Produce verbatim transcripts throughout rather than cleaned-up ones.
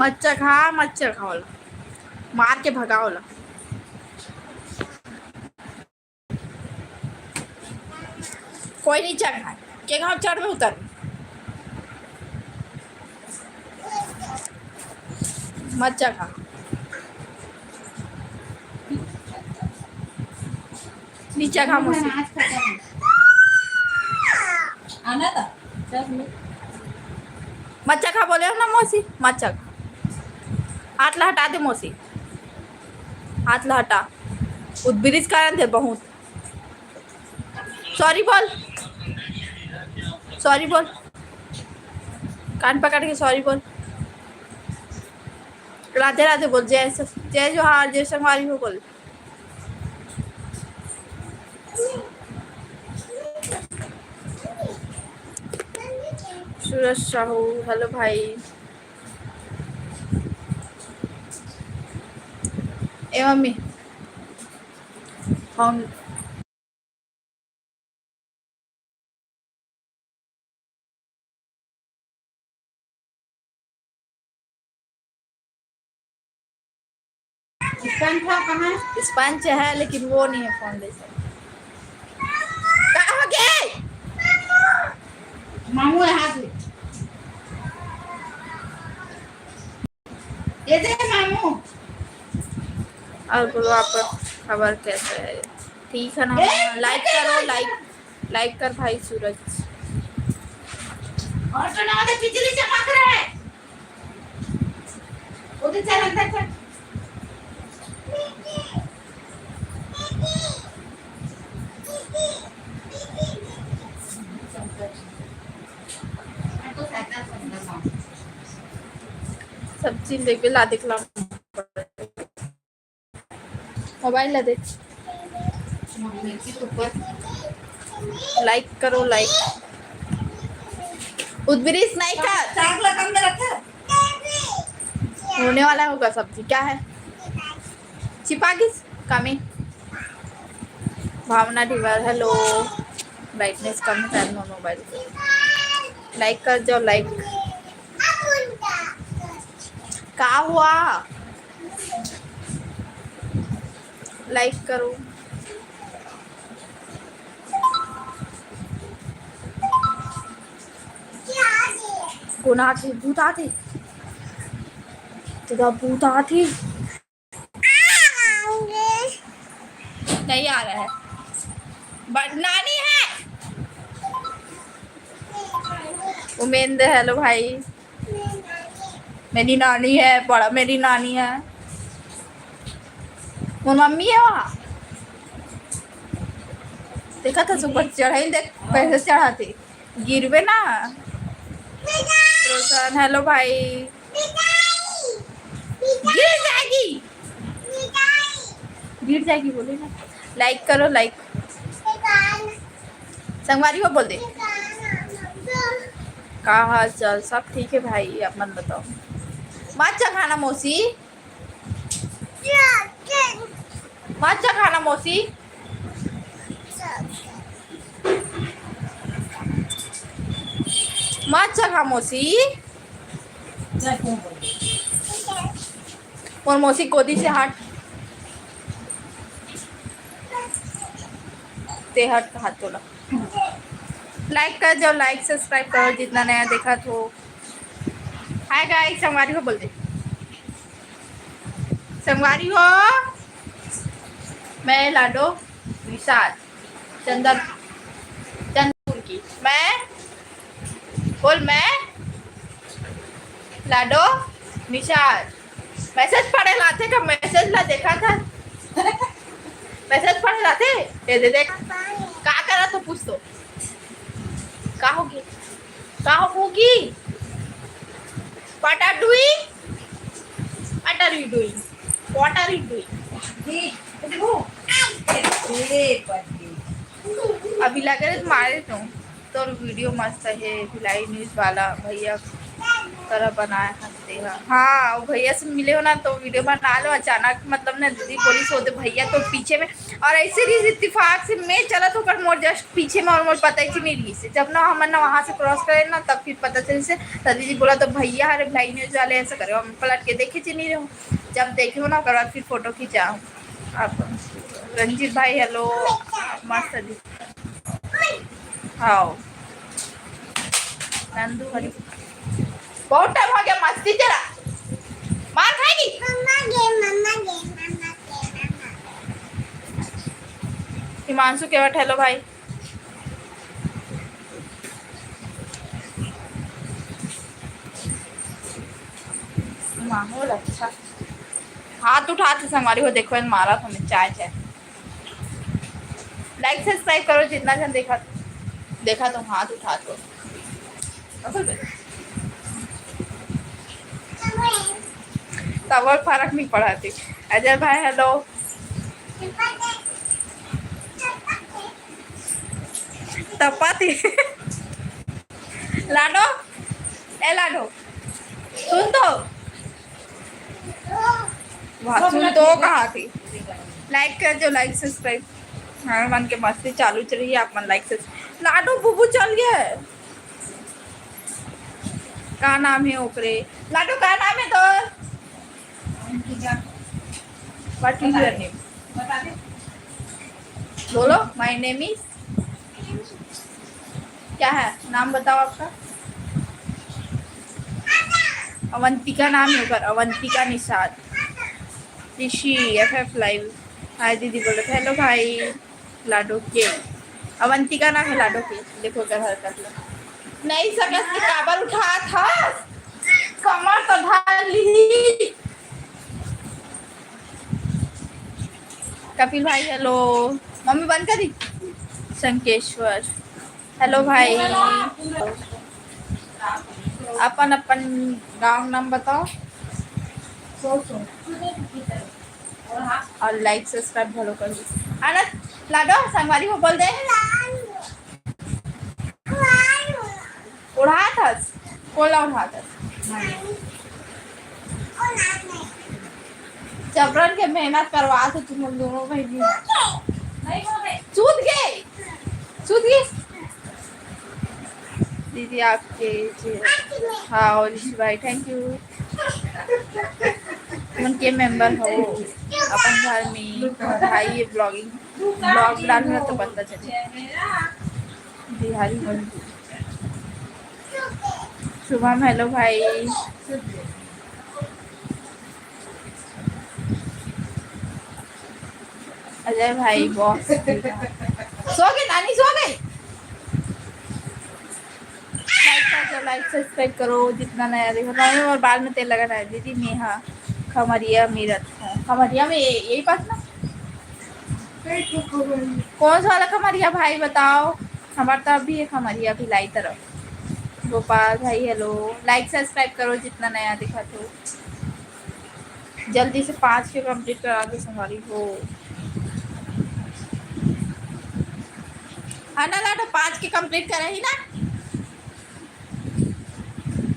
मत चघा, मत चघा ओला, मार के भगा ओला। कोई नहीं चघा, के गाँव चढ़ में उतर। मत चघा। नीचे खा मौसी। आना था। चल। मत चघा बोले हो ना मौसी, मत चघा। हाथ ला हटा दे मौसी, हाथ ला हटा। उदबिरिस करन दे बहुत। सॉरी बोल, सॉरी बोल, कान पकड़ के सॉरी बोल। राधे राधे बोल, जय स-, जय जोहार, जय संगवारी हो बोल। सूरज साहू, हेलो भाई। ए मम्मी, हम स्पंज था कहाँ? स्पंज है, लेकिन वो नहीं है फाउंडेशन। का हो गए? मामू है, हाथ में। ये दे मामू। और बोलो, आप खबर कैसे है? ठीक है ना? ए, लाइक करो, लाइक, लाइक कर भाई सूरज। और तो ना, बिजली चमक रहा है। उधर चल, अंदर चल। सब चीज देख ला, देख ला। मोबाइल ला दे। लाइक करो, लाइक। उद्बरीस नहीं कर। होने वाला होगा सब्जी। क्या है? छिपा गिस? कमी। भावना ढिवर, हेलो। ब्राइटनेस कम है शायद मोर मोबाइल के। लाइक कर जाओ, लाइक। का हुआ? लाइक करो। कोन आथे? भूत आथे। तेरा भूत आथे। नहीं आ रहा है। बट नानी है। उमेंद्र, हेलो भाई। मेरी नानी है, बड़ा मेरी नानी है। मोर मम्मी है वहाँ। देखा था ऊपर चढ़ाई, देख कैसे चढ़ाते। गिरबे ना। रोशन, हेलो भाई। गिर जाएगी। गिर जाएगी बोले ना। लाइक करो, लाइक। संगवारी हो बोल दे। का हाल चाल? सब ठीक है भाई, अपन बताओ। मत चघाना मौसी। मत चघाना मौसी। मत चघा मौसी। मोर मौसी गोदी से हट। ते हट कहा तोला। लाइक कर जाओ, लाइक सब्सक्राइब करो जितना नया देखा तो। हाय गाइस, संगवारी हो बोल दे। संगवारी हो, मैं लाडो निषाद चंदर, चंदपुर की। मैं बोल, मैं लाडो निषाद। मैसेज पढ़े लाथे का? मैसेज ला देखा था? मैसेज पढ़े लाथे? ये दे देख, का करा तो पूछ तो। का होगी? का होगी? What are doing? What are you doing? What are you doing? अभी लगे रहे तुम्हारे तो, तोर वीडियो मस्त है, भिलाई न्यूज़ वाला भैया। तरह बनाए हस तेहा। हाँ, वो भैया से मिले हो ना तो वीडियो बना लो। अचानक मतलब ना दीदी बोलिस होते भैया तो पीछे में, और ऐसे रहिस इत्तेफाक से मैं चलत होकर मोर जस्ट पीछे में और मोर पता ही नहीं रहिस। जब ना हमन ना वहाँ से क्रॉस करे ना तब फिर पता चलिस। तो दीदी बोला तो भैया हरे भाई न्यूज वाले ऐसा करे, हम पलट के देखे च नहीं रहो। जब देखे हो ना ओकर बाद फिर फोटो खिंचा। आप रंजीत भाई हेलो, मस्त दिख। हाँ। नंदू हरी। बहुत टाइम हो गया मस्ती तेरा। मार खाएगी? मम्मा गे, मम्मा गे, मम्मा गे, मम्मा। हिमांशु केवट हेलो भाई। माहौल अच्छा। हाथ उठात हे संगवारी हो, देखो, मारत हमें चाय चाय। लाइक सब्सक्राइब करो, जितना जन देखा, देखा तो हाथ उठा दो। तब और फर्क नहीं पड़ा थी। अजय भाई हेलो। तपाती। लाडो, ए लाडो, सुन तो। वाह, सुन तो कहा थी। लाइक कर जो, लाइक सब्सक्राइब। हाँ, मन के मस्ती चालू चल रही है, आप मन लाइक से। लाडो बुबू चल गया है। का नाम है ओकरे? लाडो का नाम है तो? What is your name? बोलो, my name is। क्या है नाम बताओ आपका? अवंतिका नाम है ओकर, अवंतिका निषाद। ऋषि एफ एफ लाइव। हाय दीदी बोलो हेलो भाई। लाडो के अवंतिका नाम है लाडो के। देखो ओकर हरकत ला। नहीं सकत कि काबर उठात हस। कमर तो धार ली। कपिल भाई हेलो। मम्मी बंद करी। शंकेश्वर हेलो भाई। अपन अपन गांव नाम बताओ। और लाइक सब्सक्राइब भलो कर। आना लाडो संगवारी हो बोल दे। उड़ात हस। कोला उड़ात हस। जबरन के मेहनत करवा तो तुम दोनों बहनी। सूत गए। सूत गए। दीदी आपके। हाँ और ऋषि भाई थैंक यू। उनके मेंबर हो अपन घर में भाई ये ब्लॉगिंग ब्लॉग डालना तो पता चले। बिहारी बन। शुभम हेलो भाई। अजय भाई बॉस। सो गए नानी सो गए। लाइक कर दो लाइक सब्सक्राइब करो जितना नया देखो। और बाल में तेल लगाना है दीदी। मेहा खमरिया मेरठ। खमरिया में यही पास ना। कौन सा वाला खमरिया भाई बताओ। हमार तो अभी है खमरिया भिलाई तरफ। गोपाल भाई हेलो। लाइक सब्सक्राइब करो जितना नया दिखा तो। जल्दी से पाँच के कंप्लीट करा दो संगवारी हो। हाँ ना लाडो पाँच के कंप्लीट करा ही ना।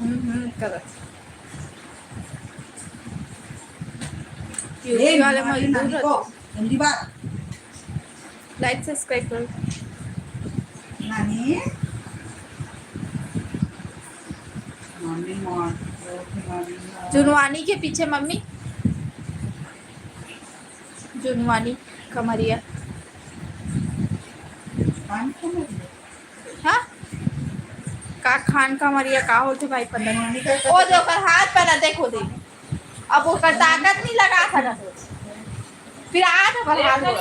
हम्म हम्म करत। यूपी वाले मजदूर। जल्दी बात। लाइक सब्सक्राइब करो। नानी। मम्मी मौत। जुनवानी के पीछे मम्मी। जुनवानी खमरिया। हाँ? का खान खमरिया का होथे भाई पता नहीं। ओ जो ओकर हाथ पहला देखो दे। अब ओकर ताकत नहीं लगा सकत हो। फिर आज ओकर हाथ हो।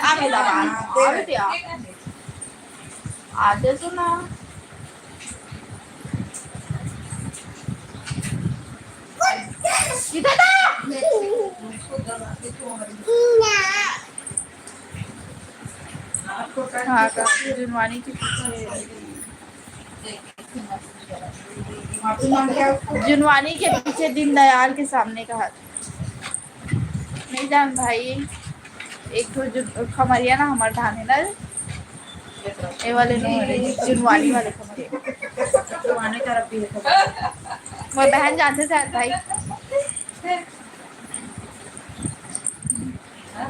आवे दबा। आवे दे आ। आदे सुना। इधर आ। हाँ, का जुनवानी के पीछे, जुनवानी के पीछे दीनदयाल के सामने का हाथ। नहीं जान भाई, एक ठो जु-, खमरिया ना हमार धान है ना, ये वाले नो, अरे, जुनवानी वाले खमरिया। जुनवानी तरफ भी है खमरिया। मोर बहन जानथे शायद भाई।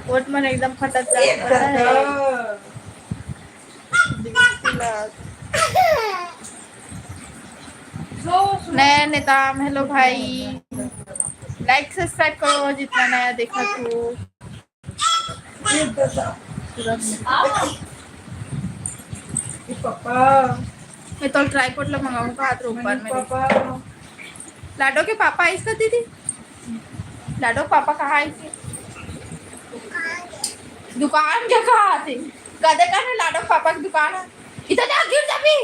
कोट मन एकदम फटत जात हे। नया नेताम, hello भाई, like subscribe करो जितना नया देखा तू। पापा, मैं तो tripod ला मंगाऊंगा हाथ ऊपर में। पापा, लाडो के पापा आइस का दीदी? लाडो पापा कहाँ आइस? दुकान के कहाँ आथे? कदे कहाँ लाडो पापा की दुकान है? इधर जा, गिर जाबी।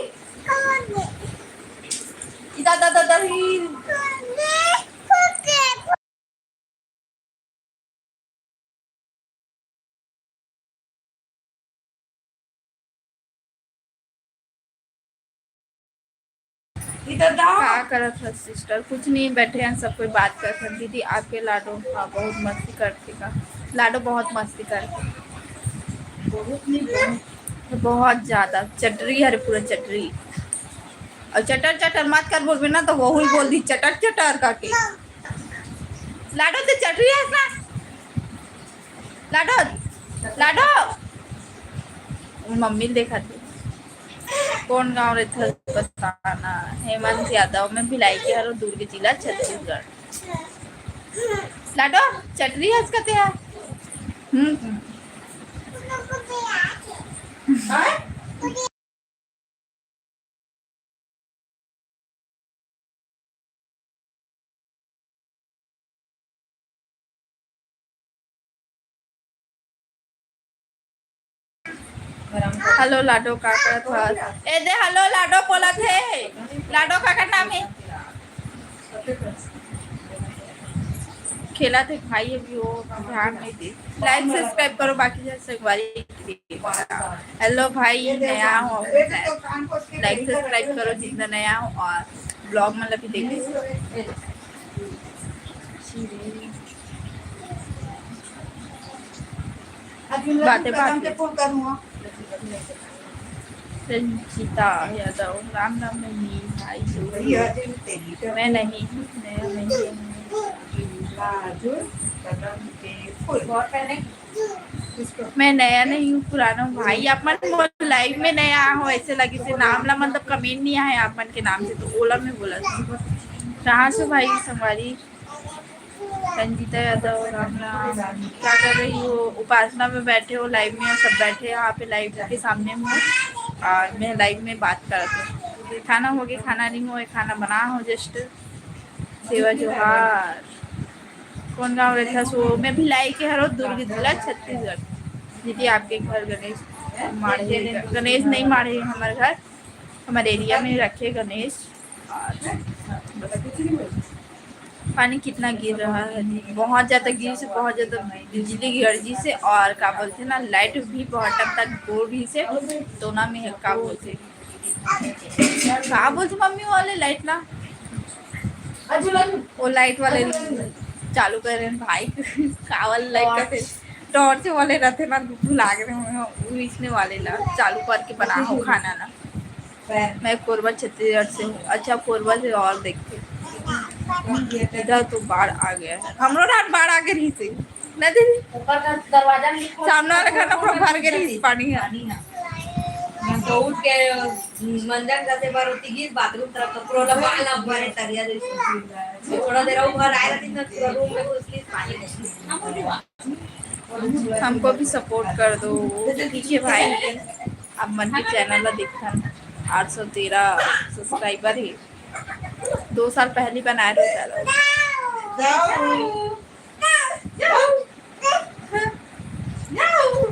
इधर, इधर, इधर, इधर। इधर दा। का करत हस sister? कुछ नहीं, बैठे हैं, सब कोई बात करत हन। दीदी, आपके लाडो, हाँ, बहुत मस्ती करथे का? लाडो बहुत मस्ती करथे। बहुत नहीं, बहुत। बहुत ज्यादा चटरी हरे, पूरा चटरी। अउ चटर चटर मत कर बोलबे ना, तो वहू बोल दी चटर चटर करके। लाडो, ते चटरी हस ना? लाडो, लाडो। मम्मी ल देखा थे। कोन गाँव रहिथे बताना। हेमंत यादव, मैं भिलाई के हरो, दुर्ग जिला, छत्तीसगढ़। लाडो, चटरी हस कते है? हम्म। Hello लाडो, का करत हस? ए दे, hello लाडो बोलत हे। लाडो, का का नाम हे? खेलत हे भाई, अभी वो ध्यान नहीं दे। Like subscribe करो, बाकी जैसे संगवारी। Hello भाई, नया हो, like subscribe करो जितना नया हो, और vlog मतलब कि देखो। बातें बात है। संचिता यादव, राम राम। नहीं भाई, मैं नहीं, नया नहीं हूँ। मैं नया नहीं हूँ, पुराना हूँ भाई। आप मन मोर live में नया हो, ऐसे लगिस नाम ला, मतलब comment नहीं आए आप मन के नाम से, तो ओला मैं बोला। कहाँ से भाई संगवारी? संजीता यादव, राम राम। क्या कर रही हो? उपासना में बैठे हो, live में सब बैठे हैं यहाँ पे, live के सामने में हो, और मैं live में बात करत हूँ। खाना हो गया? खाना नहीं हो, खाना बना हो just। सेवा जोहार। कोन गाँव रहिथस? मैं भिलाई के हरो, दुर्ग जिला, छत्तीसगढ़। दीदी, आपके घर गणेश माढ़े, गणेश नहीं माढ़े, हमारे घर, हमारे area में रखे गणेश। और बस। पानी कितना गिर रहा है जी, बहुत ज्यादा गिर से, बहुत ज्यादा बिजली गिर जी से, और का बोलथे ना, light भी बहुत time तक गो रही से, तो ना मैं का बोलथे, का बोलथे मम्मी वाले light ना, वो light वाले चालू करे भाई, का वाले light का थे, torch वाले रहते ना, भुला गए हैं, वो इसने वाले ला चालू करके बना हो खाना ना। मैं कोरबा छत्तीसगढ़ से हूँ। अच्छा, कोरबा से और देखते। इधर तो बाढ़ आ गया है। हमरो रात बाढ़ आ गई रही से। ना दीदी? ऊपर का दरवाजा नहीं खोल, सामने वाला घर ना पूरा भर गई रही पानी है। पानी ना। मैं तो उठ के मंजन करते बार होती गिर बाथरूम तरफ तो पूरा बाल अब भरे तरिया जैसे। थोड़ा देर और घर आए रहती ना, पूरा रूम में घुस गई पानी। हमको भी support कर दो, ठीक है भाई। आप मन के channel ला देखथन, आठ सौ तेरह subscriber है, दो साल पहले बनाए रहे।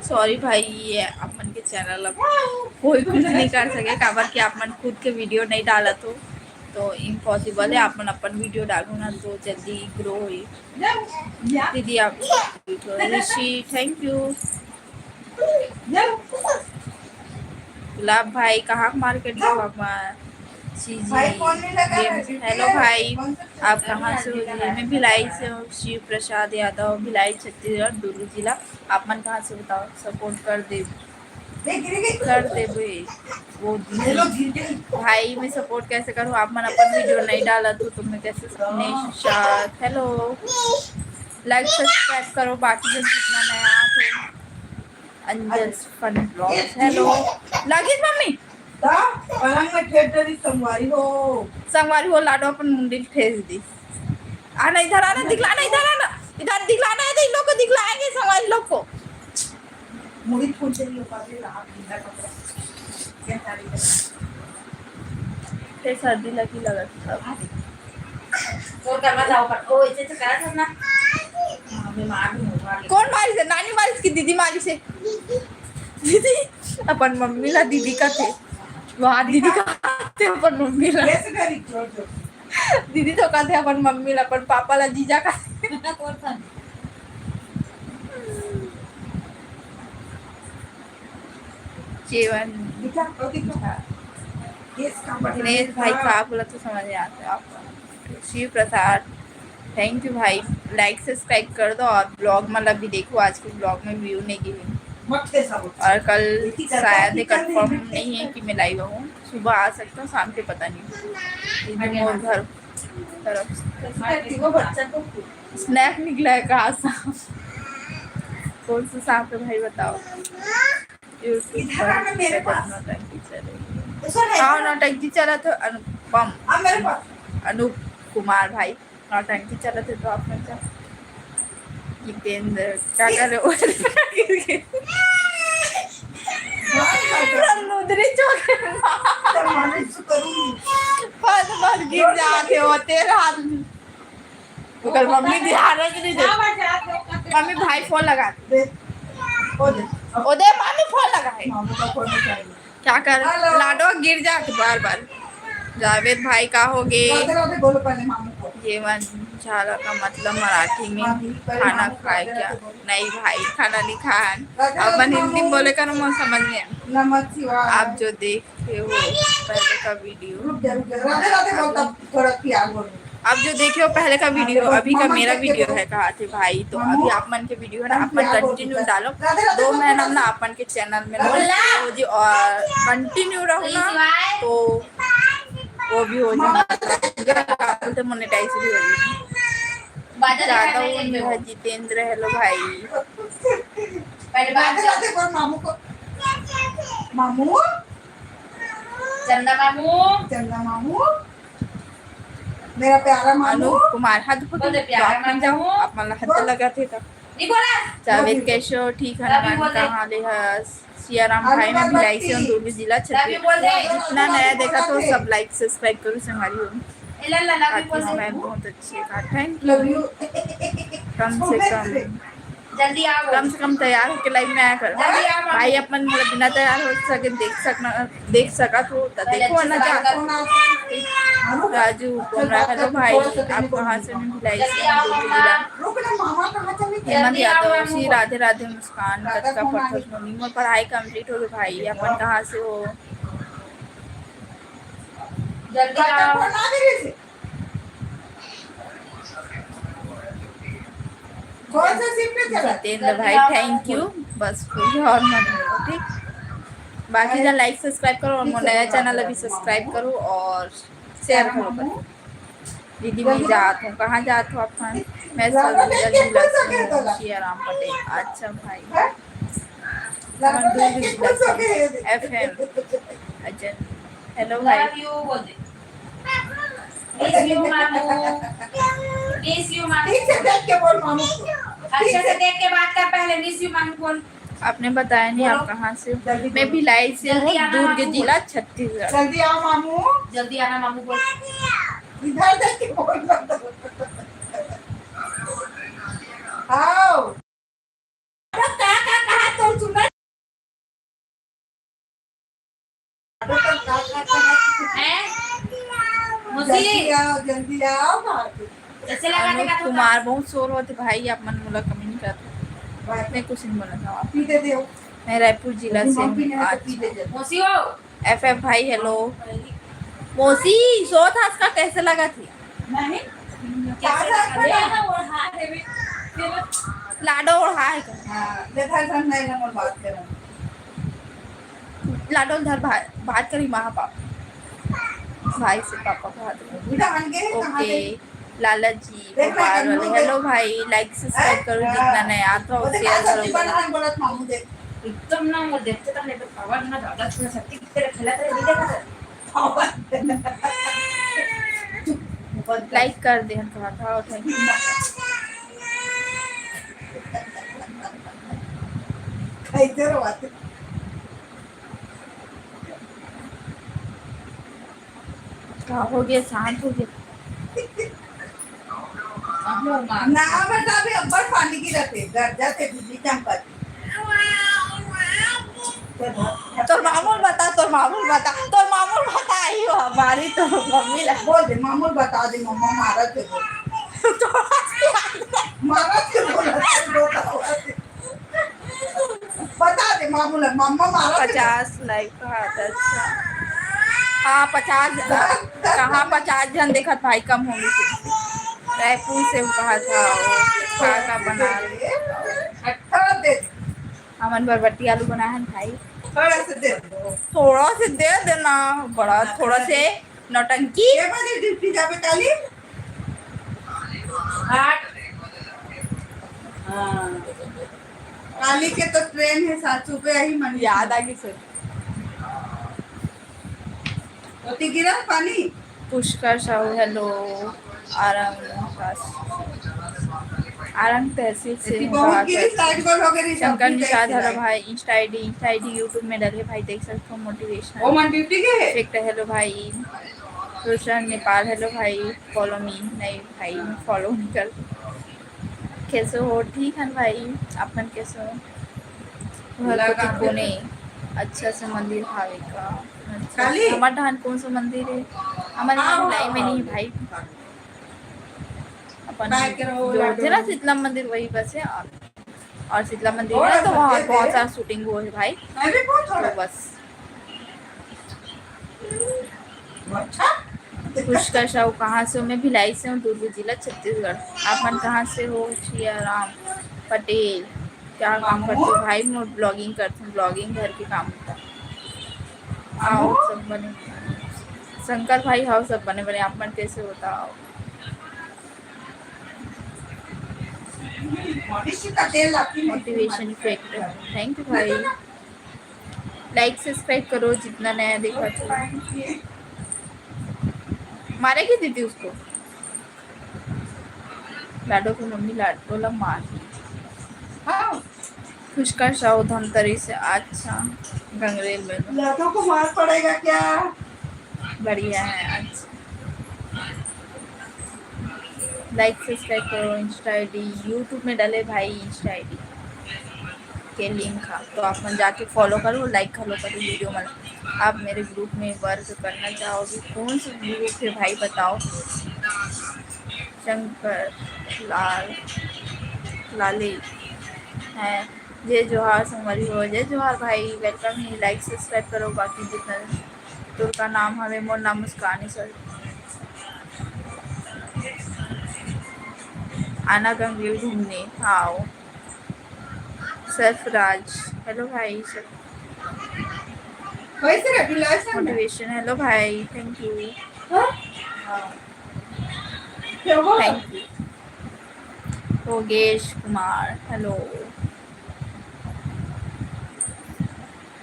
Sorry भाई, ये आप मन के channel ला कोई कुछ नहीं कर सके, काबर कि आप मन खुद के video नहीं डालत हो, तो impossible है। आप मन अपन video डालो ना, तो जल्दी grow होई। दीदी आप ऋषि, thank you। गुलाब भाई, कहाँ market में पापा? जी जी। Hello भाई, आप कहाँ से हो जी? मैं भिलाई से हूँ, शिव प्रसाद यादव, भिलाई छत्तीसगढ़, दुर्ग जिला। आप मन कहाँ से बताओ, support कर दे। कर देबे वो दीदी। भाई, मैं सपोर्ट कैसे करूँ? आप मन अपन वीडियो नहीं डालत हो तो मैं कैसे? निशा, हेलो। लाइक सब्सक्राइब करो, बाकी जन जितना नया हो। अंजल फन ब्लॉग्स, हेलो। लागिस मम्मी? ता पलंग में ठेठ डरी संगवारी हो। संगवारी हो, लाडो अपन मुंडी ठेस दी। आना इधर, आना, दिखलाना, इधर आना, इधर दिखलाना है तो इन लोग को दिखलाएंगे संगवारी लोग को। मुड़ी फूट गई हो, पागल, आप ढीला कपड़ा। क्या साड़ी का? फिर सर्दी लगी लगत सब। तोर करवा जाओ पर, ओ, ऐसे तो करा था ना। हाँ, मैं मार दूँ, मार दूँ। कौन मारिस हे? नानी मारिस कि दीदी मारिस हे? दीदी, अपन मम्मी ला दीदी कथे। वहाँ दीदी कथे अपन मम्मी ला। कैसे करी? जोर, जोर। दीदी तो कथे अपन मम्मी ला, अपन पापा ला जीजा कथे। जेवन। दिखा, ओ दिखा। दिनेश भाई, का बोला तो समझ नहीं आता आपको। शिव प्रसाद, थैंक यू भाई। लाइक सब्सक्राइब कर दो और ब्लॉग मतलब भी देखो, आज के ब्लॉग में व्यू नहीं गिरी। और कल शायद कंफर्म नहीं है कि मैं लाइव आऊँ, सुबह आ सकता हूँ, शाम के पता नहीं। ये जो मोर घर तरफ स्नैप निकला है, कहाँ सांप? कौन सा सांप है भाई, बताओ। YouTube पर नौटंकी चले। हाँ, नौटंकी चला तो अनुपम, अनुप कुमार भाई, नौटंकी चला थे तो आप मन का। जितेंद्र, क्या कर रहे हो? नुदरी चोक। बस, बस गिर जाते हो, तेरा हाथ। ओकर मम्मी ध्यान रख नहीं दे। मम्मी, भाई फोन लगा दे। ओ दे, मम्मी फोन लगा है। मामू का फोन उठा ले। क्या कर? हेलो। लाडो गिर जात बार बार। जावेद भाई, का हो गे? राधे राधे बोलो पहले मामू को। ये मन झाला का मतलब मराठी में खाना खाए क्या? नहीं भाई, खाना नहीं खान। अपन हिंदी में बोले करो, मैं समझ नहीं। आप जो देखे हो पहले का वीडियो, आप जो देखे हो पहले का वीडियो, अभी का मेरा वीडियो है, कहा थे भाई, तो अभी आप मन के वीडियो है ना, आप मन कंटिन्यू डालो। दो महीना ना आप मन के चैनल में ना हो जी, और कंटिन्यू रहो ना, तो वो भी हो जाए, बोलते मोनेटाइज भी हो जाए। ज्यादा वो नहीं है, जितेंद्र, हेलो भाई। पहले बात कर। मामू को, मामू, चंदा मामू। चंदा मामू, मेरा प्यारा मामू। अनूप कुमार, हाथ पकड़। बोल दे, प्यारा मामू। आप मन ला हाथ लगा थे तो। निकोलस। जावेद, कैसे हो? ठीक है। कहाँ ले हस? सियाराम भाई, मैं भिलाई से हूँ, दुर्ग जिला, छत्तीसगढ़। जितना नया देखा तो सब लाइक सब्सक्राइब करो, संगवारी हो। बाकी मैं बहुत अच्छी है, थैंक यू। कम से कम, जल्दी आओ। कम से कम तैयार होके लाइव में आया कर। जल्दी आओ, भाई, अपन मोला बिना तैयार हो सके देख सकना, देख सकत हो तो देखो ना जा। राजू कुमार, हेलो भाई, आप कहाँ से? मैं भिलाई से हूँ, दुर्ग जिला। हेमंत यादव, श्री राधे राधे मुस्कान, कतका पढ़थस मम्मी? मोर पढ़ाई कंप्लीट हो गई भाई, अपन कहाँ से हो? जल्दी आओ। कौन सा सीट पे चला? जितेंद्र भाई, थैंक यू। बस कोई और मत बोलो, ठीक? बाकी जन लाइक सब्सक्राइब करो और मोर नया चैनल अभी सब्सक्राइब करो और शेयर करो। दीदी, मैं जात हूँ। कहाँ जात हो आप? मैं सरगुजा जिला से हूँ, सियाराम पटेल। अच्छा भाई, दुर्ग जिला से। एफ एम अजय, हेलो भाई। Miss you, मामू। Miss you, मामू। ठीक से देख के बोल, मामू। अच्छे से देख के बात कर, पहले miss you, मामू बोल। आपने बताया नहीं, आप कहाँ से हो? मैं भिलाई से हूँ, दुर्ग जिला, छत्तीसगढ़। जल्दी आओ मामू। जल्दी आना मामू बोल। इधर देख के बोल। आओ। हैं? मौसी। जल्दी आओ, जल्दी आओ, भाभी। कैसे लगा? अनूप कुमार, बहुत शोर होते भाई, आप मन मोला कमेंट कर। मैं कुछ नहीं बोला था। मैं रायपुर जिला से हूँ। मौसी हो। एफ एफ भाई, हेलो। मौसी, सोत हस का, कैसे लगा थी? नहीं। कैसे लगा थी? लाडो ओढ़ा है का? हाँ, देखा था, नहीं, हम बात करें। लाडो ल धर, भाई, बात करी माँ पापा, भाई से पापा को हाथ में। ओके, लाला जी, गोपाल वाले, हेलो भाई, like subscribe करो जितना नया, तो share करो। एकदम ना, वो देखते तो नहीं, तो पावर ना ज्यादा, थोड़ा शक्ति की तरह खेला था, नहीं देखा था। Like कर दे, हम कहा था, और thank you। का हो गया, शांत हो गया? ना बेटा, अभी अब्बड़ पानी गिरत हे, गरजत हे, बिजली चमकत हे। तोर मामू ल बता, तोर मामू ल बता, तोर मामू ल बता, आई हो हमारी तो मम्मी ला। बोल दे, मामू ल बता दे, मम्मा मारत हे बोल। मारत हे बोल, बता दे मामू ला, मम्मा मारत हे। पचास like। हाँ, तो अच्छा। हाँ, पचास, कहाँ पचास झन देखत भाई, कम होंगे। रायपुर से वो कहा था, वो का, का बना रहे। हमन बरबट्टी आलू बनाए हन भाई। थोड़ा से दे दो। थोड़ा से दे देना, बड़ा थोड़ा से नौटंकी। ये बजे duty जाबे काली? आठ। हाँ। काली के तो train हे, सात सुबह ही मन याद आ गई सर। ओती गिरा पानी? पुष्कर साहू, हेलो। आरंग, आरंग तहसील से हूँ, बहुत गिरी, बात है। Side पर हो गई, शंकर निषाद, हेलो भाई। Insta ID, Insta ID YouTube में डाले भाई, देख सकते हो, motivational। वो मन duty के है? Perfect, हेलो भाई। रोशन नेपाल, हेलो भाई। Follow me, नहीं भाई, follow नहीं कर। कैसे हो? ठीक है भाई, आप मन कैसे हो? घर कोती कोने अच्छा से मंदिर हावे का? अच्छा, काली? हमर डहान कौन सा मंदिर है? हमर यहाँ भिलाई में नहीं भाई, अपन जो थे ना शीतला मंदिर, वही बस है। और, और शीतला मंदिर है तो वहाँ बहुत सारा shooting हुआ है भाई, तो बस। अच्छा। पुष्कर साहू, कहाँ से हो? मैं भिलाई से हूँ, दुर्ग जिला, छत्तीसगढ़। आप मन कहाँ से हो? जिया राम पटेल, क्या काम करते हो भाई? मैं blogging करती हूँ, blogging घर के काम होता है। आओ, सब बने। शंकर भाई, हाउ, सब बने बने, आप मन कैसे हो? बताओ। Motivation effect, thank you भाई। Like subscribe करो जितना नया देखा तो। मारेगी दीदी उसको। लाडो की मम्मी लाडो ला मार। हाँ। पुष्कर साहू धमतरी से, अच्छा, गंगरेल में। लाडो को मार पड़ेगा क्या? बढ़िया है, अच्छा। Like subscribe करो, Insta ID, YouTube में डाले भाई, Insta ID के link है, तो आप मन जाके follow करो, like घलो करो video में। आप मेरे group में work करना चाहोगे? कौन सा group है भाई, बताओ। शंकर लाल लाले हैं। जय जोहार संगवारी हो, जय जोहार भाई, welcome है। Like subscribe करो, बाकी जितना तोर का नाम हवे, मोर नाम मुस्कान है सर। आना गंगरेल घूमने, आओ। सरफराज, हेलो भाई, सर। वैसे रे, बुलाए सर ना। Motivation, हेलो भाई, thank you। हाँ? क्या हुआ? Thank you। Yogesh Kumar, hello.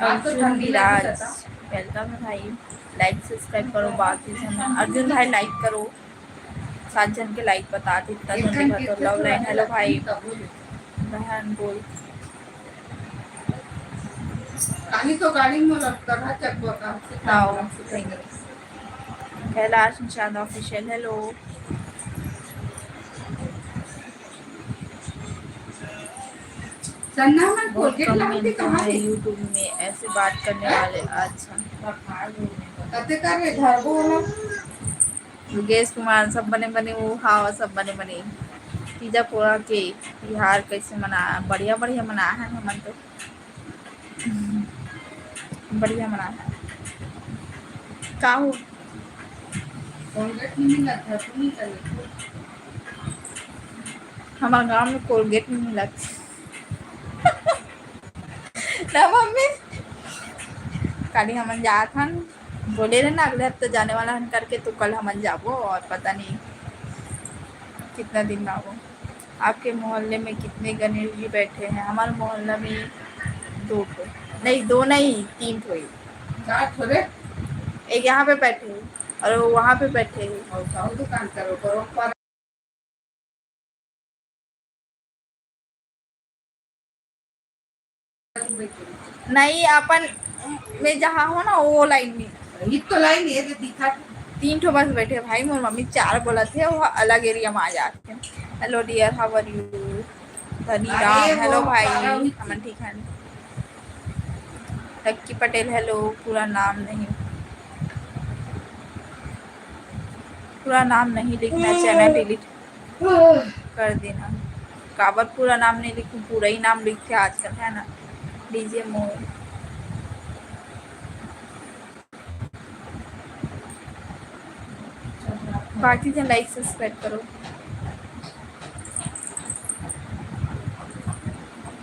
आज तो अर्जुन ठंडी लगी विराज, सता। Welcome है भाई। Like subscribe करो, बाकी सब अर्जुन भाई like करो। सात झन के like बता दे, इतना जल्दी भर तो love line। हेलो भाई, बहन बोल। काली तो गाड़ी में लगता रहा, चकवा का। आओ, thank you। Kailash Nishad official, hello. चन्ना में बहुत Colgate कम लगाती मिलता कहाँ है थी? YouTube में ऐसे बात करने वाले। अच्छा। कते कर रे घर को ना? योगेश कुमार, सब बने बने वो, हाँ, सब बने बने। तीजा पोरा के तिहार कैसे मना? बढ़िया, बढ़िया मना है हमन तो। बढ़िया मना है। का हो? Colgate नहीं मिला था, तू नहीं कर ले। हमारे गांव में Colgate नहीं मिला। ना मम्मी, काली हमन जात हन, बोले रहे ना अगले हफ्ते जाने वाला हन करके, तो कल हमन जाबो और पता नहीं कितना दिन में आबो। आपके मोहल्ले में कितने गणेश जी बैठे हैं? हमारे मोहल्ला में दो ठो, नहीं, दो नहीं, तीन ठो ही। चार ठो रे। एक यहाँ पे बैठे हैं और वो वहाँ पे बैठे हैं। और साहू दुकान करो, करो पर नहीं, अपन में जहाँ हो ना, वो लाइन में। ये तो लाइन ये तो दिखा। तीन ठो बस बैठे भाई, मोर मम्मी चार बोलत हे, वो अलग एरिया में आ जाथे। Hello dear, how are you? धनी अरे राम, वो hello भाई, पारा हुई थी। हमन ठीक हन। लक्की पटेल, hello, पूरा नाम नहीं, पूरा नाम नहीं लिखना, चैनल डिलीट कर देना। काबर पूरा नाम नहीं लिखूं, पूरा ही नाम लिखथे आजकल, है ना? डीजे मोर। बाकी जन लाइक सब्सक्राइब करो।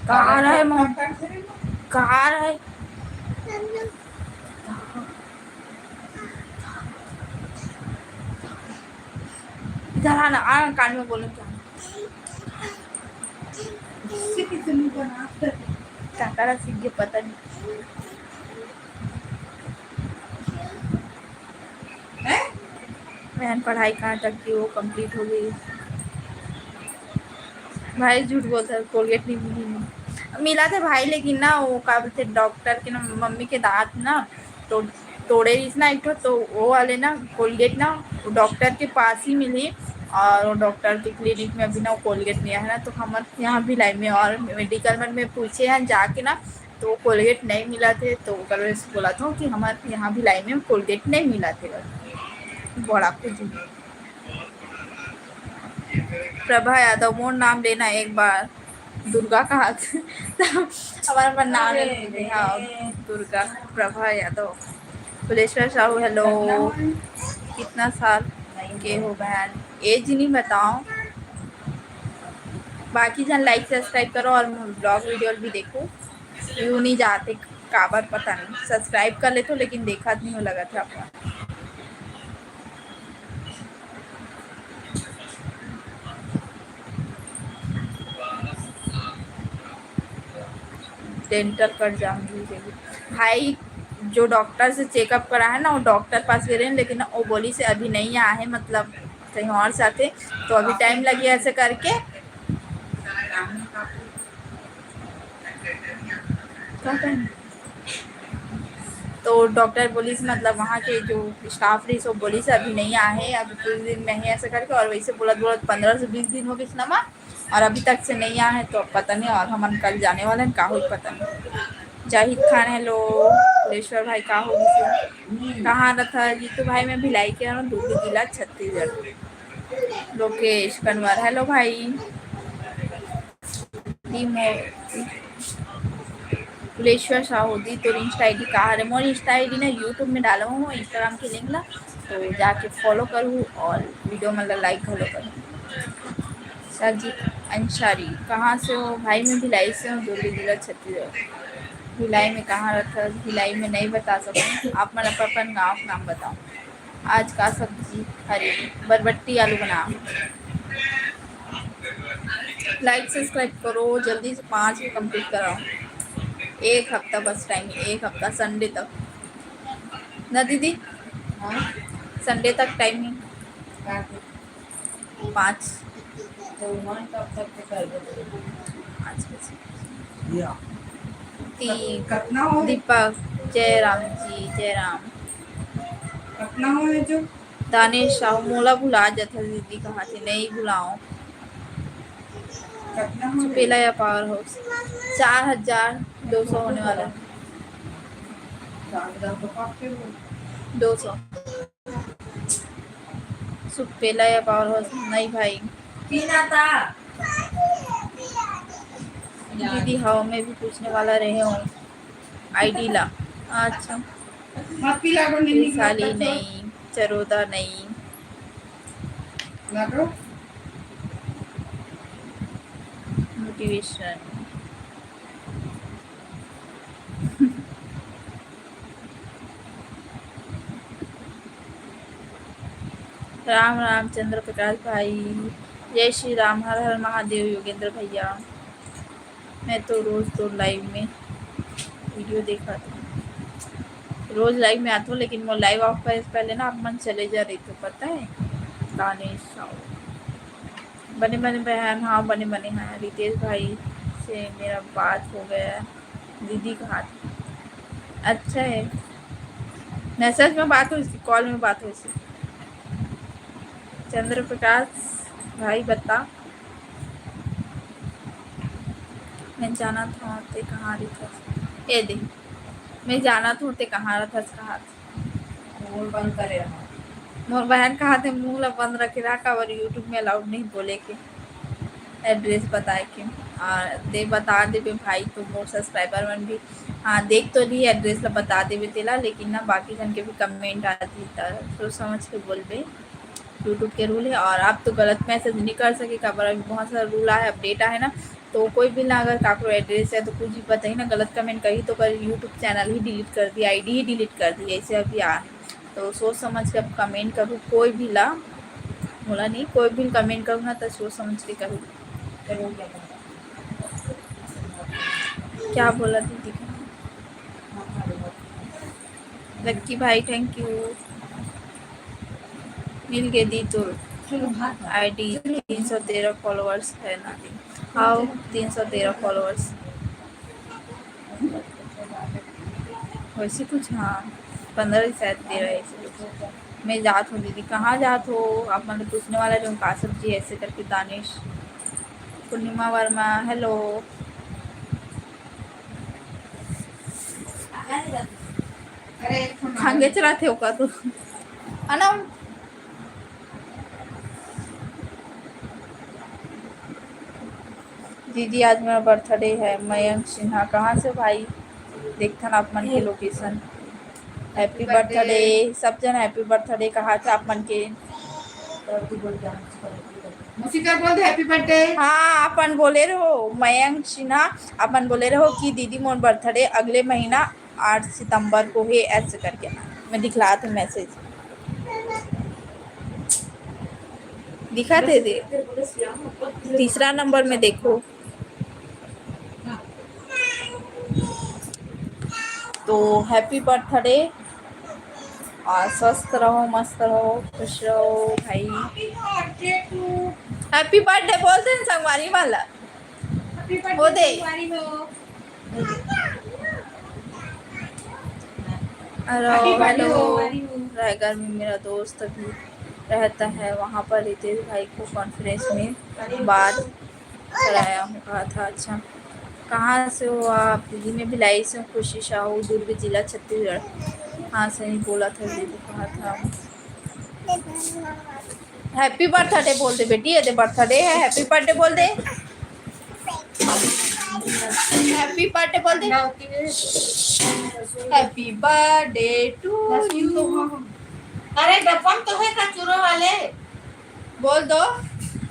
कहाँ रहे मोहन? कहाँ रहे? इधर आना, आ कान में बोलूं क्या? इससे कितनी बना? काकारा सीख गए, पता नहीं। हैं? बहन पढ़ाई कहाँ तक की, वो कंप्लीट हो गई? भाई झूठ बोलता है, कोलगेट नहीं मिली। मिला था भाई, लेकिन ना वो का बोलते डॉक्टर के ना मम्मी के दांत ना तो तोड़े रहिस ना एक ठो, तो वो वाले ना कोलगेट ना वो डॉक्टर के पास ही मिली और वो डॉक्टर के क्लिनिक में अभी ना वो कोलगेट नहीं है ना, तो हमर यहाँ भिलाई में और मेडिकल मन में पूछे हैं जाके ना, तो वो कोलगेट नहीं मिला थे, तो ओकर वजह से बोला था कि हमारे यहाँ भिलाई में कोलगेट नहीं मिला थे। बड़ा कुछ प्रभा यादव, मोर नाम लेना एक बार, दुर्गा कहा था। हमारा मन नाम अरे नहीं लेते। हाँ, दुर्गा, प्रभा यादव, फुलेश्वर साहू, हेलो, कितना साल के हो बहन? एज नहीं बताओ, बाकी जन लाइक सब्सक्राइब करो और ब्लॉग वीडियो भी देखो। व्यू नहीं जाते काबर पता नहीं, सब्सक्राइब कर लेते हो लेकिन देखा नहीं हो लगा था आपका। डेंटल कट जाऊंगी भाई, जो डॉक्टर से चेकअप करा है ना, वो डॉक्टर पास गए रहे, लेकिन वो बोली से अभी नहीं आया है, मतलब कहीं और से आते, तो अभी टाइम लगे ऐसे करके। तो डॉक्टर बोली से, मतलब वहाँ के जो स्टाफ रही सो बोली से अभी नहीं आया है, अभी कुछ दिन में ही ऐसे करके, और वैसे बोलत बोलत पंद्रह से बीस दिन हो गए इतना, और अभी तक से नहीं आया है, तो अब पता नहीं। और हमन कल जाने वाले हैं, का होई पता नहीं। जाहिद खान, हेलो। फुलेश्वर भाई, का हो गइसे? कहाँ रथा जीतू भाई? मैं भिलाई के हूँ, दुर्ग जिला, छत्तीसगढ़। लोकेश कनवर, हेलो भाई। दी मो-, फुलेश्वर साहू दी, तोर Insta ID का हरे? मोर Insta ID ना YouTube में डालो हूँ, Instagram के लिंक ला, तो जाके फॉलो करूँ और वीडियो मतलब लाइक घलो करूँ। सरजीत अंसारी, कहाँ से हो भाई? मैं भिलाई से हूँ, दुर्ग जिला, छत्तीसगढ़। भिलाई में कहाँ रहता? भिलाई में नहीं बता सकूँ, आप मन अपन अपन गाँव का नाम बताओ। आज का सब्जी? हरी बरबट्टी आलू बना। लाइक सब्सक्राइब करो, जल्दी से पाँच कंप्लीट कराओ। एक हफ्ता बस टाइम है, एक हफ्ता, संडे तक ना दीदी? हाँ। संडे तक टाइम है। हाँ। पाँच। तो मन कब तक के कर दे? पाँच बजे। या। तीन। कतना हो? दीपक, जय राम जी, जय राम। कतना हो है जो? दानेश साहू, मोला भुला जाता दीदी, कहा थे, नहीं भुलाओ। कतना हो है? सुपेला या पावर हाउस, चार हजार दो सौ होने वाला है। चार हजार तो काट के हो। दो सौ। सुपेला या पावर हाउस नहीं भाई। पीना था। दीदी, हाँ, मैं भी पूछने वाला रहे हूँ आईडी ला। अच्छा। मत पिला, बंदी निकल वैशाली तो। नहीं, चरोदा नहीं। ना तो। मोटिवेशन। राम राम चंद्र प्रकाश भाई, जय श्री राम, हर हर महादेव योगेंद्र भैया। मैं तो रोज तो लाइव में वीडियो देखा था, रोज लाइव में आता हूँ, लेकिन वो लाइव ऑफ करे से पहले ना आप मन चले जा रही तो पता है। दानिश साहू, बने बने बहन, हाँ बने बने हैं। रितेश भाई से मेरा बात हो गया है, दीदी कहा था। अच्छा है, मैसेज में बात हुई थी, कॉल में बात हुई थी। चंद्र प्रकाश भाई बता, मैं जाना था ते कहाँ रही था, ए दे, मैं जाना था ते कहाँ रहा था, कहा था। मोर बंद करे रहा। मोर बहन कहा थे मुंह ला बंद रखे रहा, काबर YouTube में अलाउड नहीं बोले के, एड्रेस बताए के। और दे बता देबे भाई, तो मोर सब्सक्राइबर मन भी, हाँ, देख तो ली एड्रेस ला बता देबे तेला, लेकिन ना बाकी जन के भी कमेंट आती त सोच समझ के बोलबे। YouTube के रूल है, और आप तो गलत मैसेज नहीं कर सके, काबर अभी बहुत सारा रूल आए, अपडेट आए ना, तो कोई भी ना अगर काकरो एड्रेस है तो कुछ भी बताई ना, गलत कमेंट करी तो कर YouTube चैनल ही डिलीट कर दी, आईडी ही डिलीट कर दी, ऐसे अभी आ। तो सोच समझ के आप कमेंट करू, कोई भी ला, बोला नहीं, कोई भी कमेंट करू ना तो सोच समझ के करू। क्या बोला दीदी? लक्की भाई, थैंक यू। मिल गए दी तो आईडी, तीन सौ तेरह फॉलोअर्स है ना दी। आओ, तीन सौ तेरह फॉलोअर्स। वैसे कुछ, हाँ, पंद्रह ही शायद तेरह, ऐसे कुछ। मैं जात हूँ दीदी। कहाँ जात हो? आप मन पूछने वाला जो का सब्जी ऐसे करके। दानिश, पूर्णिमा वर्मा, हेलो। खांगे चलाते हो का तू? है ना? दीदी, आज मेरा बर्थडे है। मयंक सिन्हा, कहाँ से भाई? देखथन आप मन के लोकेशन। हैप्पी बर्थडे, सब जन हैप्पी बर्थडे कहा था आप मन के। मौसी का बोल दे हैप्पी बर्थडे। हाँ, अपन बोले रहो, मयंक सिन्हा, अपन बोले रहो कि दीदी मोर बर्थडे अगले महीना आठ सितंबर को है, ऐसे करके ना मैं दिखला था मैसेज। दिखाते दे, तीसरा नंबर में देखो। तो हैप्पी बर्थडे, और स्वस्थ रहो, मस्त रहो, खुश रहो भाई। हैप्पी बर्थडे बोल दे संगवारी वाला। वो दे। Hello, hello. रायगढ़ में मेरा दोस्त भी रहता है, वहाँ पर रितेश भाई को कॉन्फ्रेंस में बात कराया हूँ, कहा था। अच्छा, कहाँ से हो आप? दीदी, मैं भिलाई से हूँ, खुशी साहू, दुर्ग जिला, छत्तीसगढ़। हाँ, सही बोला था दीदी, कहा था। हैप्पी बर्थडे बोल दे बेटी, ये दे बर्थडे है, हैप्पी बर्थडे बोल दे। हैप्पी बर्थडे बोल दे। Happy birthday to you. अरे डब्बा में तो है कचूरो वाले। बोल दो,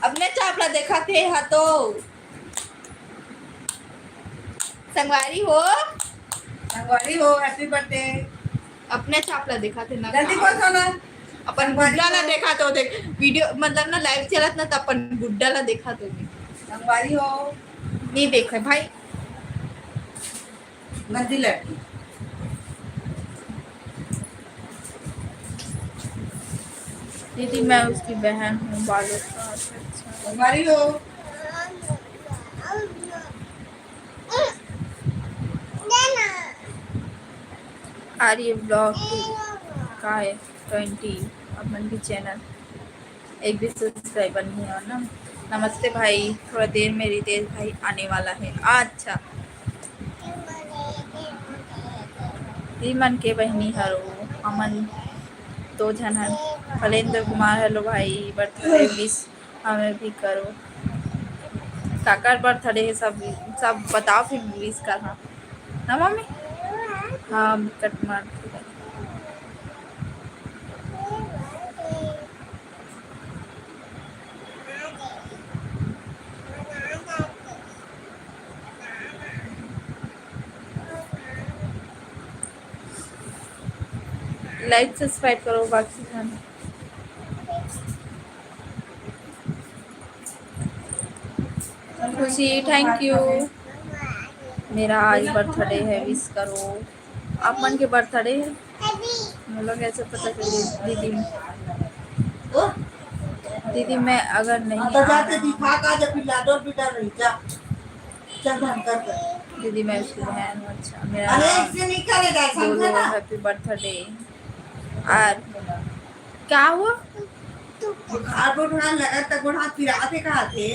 अपने चापला देखा थे हा तो। संगवारी हो, संगवारी हो, हैप्पी बर्थडे। अपने चापला देखा थे ना। जल्दी बोल सोना। अपन संगवारी गुड्डा ला हो। देखा तो देख, वीडियो मतलब ना लाइव चलत ना, त अपन गुड्डा ला देखा तो देख। संगवारी हो। नहीं देखे भाई। नदी लड़की। दीदी, मैं उसकी बहन हूँ, बालक का। अच्छा, अच्छा। संगवारी हो। आर्य ब्लॉग का है ट्वेंटी, अपन भी चैनल एक भी सब्सक्राइबर नहीं है ना। नमस्ते भाई, थोड़ा देर में रितेश भाई आने वाला है। अच्छा, ई मन के बहिनी हरो, हमन दो झन हन। फलेंद्र कुमार, हेलो भाई, बर्थडे विश हमें भी करो। काकर बर्थडे है, सब, सब बताओ, फिर विश करहा ना मम्मी। हाँ, कट मार। लाइक सब्सक्राइब करो बाकी झन। खुशी, thank you। मेरा आज बर्थडे है, विश करो। आप मन के बर्थडे है? मोला कैसे पता चली दीदी? दीदी, मैं अगर नहीं हाँ, तो जाते दिखा का जब लाडो भी डर रही जा। चल, हम कर दे। दीदी, मैं उसकी बहन हूँ। अच्छा, मेरा अरे, नाम इससे नहीं करेगा, बोलो, समझा ना? Happy birthday। और क्या हुआ? बुखार बुखार लगा, तब गोड़ हाथ पिराते कहा थे,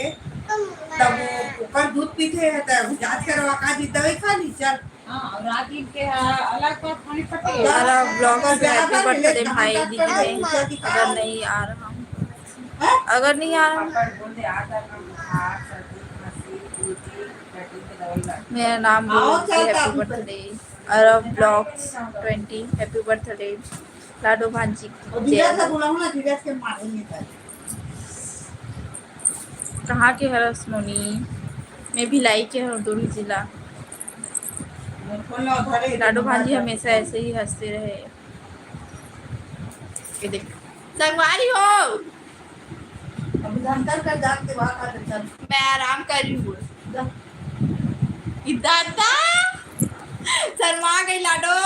तब वो ओकर दूध पीते हैं, तब जांच करवा का जी दवाई खा ली, चल। हाँ, और रात दिन के, हाँ, अलग बात खानी पड़ती है। और अब vlog से happy birthday भाई, दीदी में अगर नहीं आ रहा हूँ, हाँ? अगर नहीं आ रहा हूँ, पापड़ बोल दे, आ जाना, बुखार, सर्दी, खांसी, उल्टी, गर्दन के दवाई ला। मेरा नाम बोल के happy birthday। और अब vlogs twenty, happy birthday। लाडो भांजी की जय हो। कहाँ के हरस मोनी? मैं भिलाई के हूँ, दुर्ग जिला। लाडो भांजी हमेशा ऐसे ही हंसते रहे। ये देख, संगवारी हो। अभी धनकर कर जाके वहाँ का चल। मैं आराम कर रही हूँ। जा। ई दादा, शर्मा गई लाडो।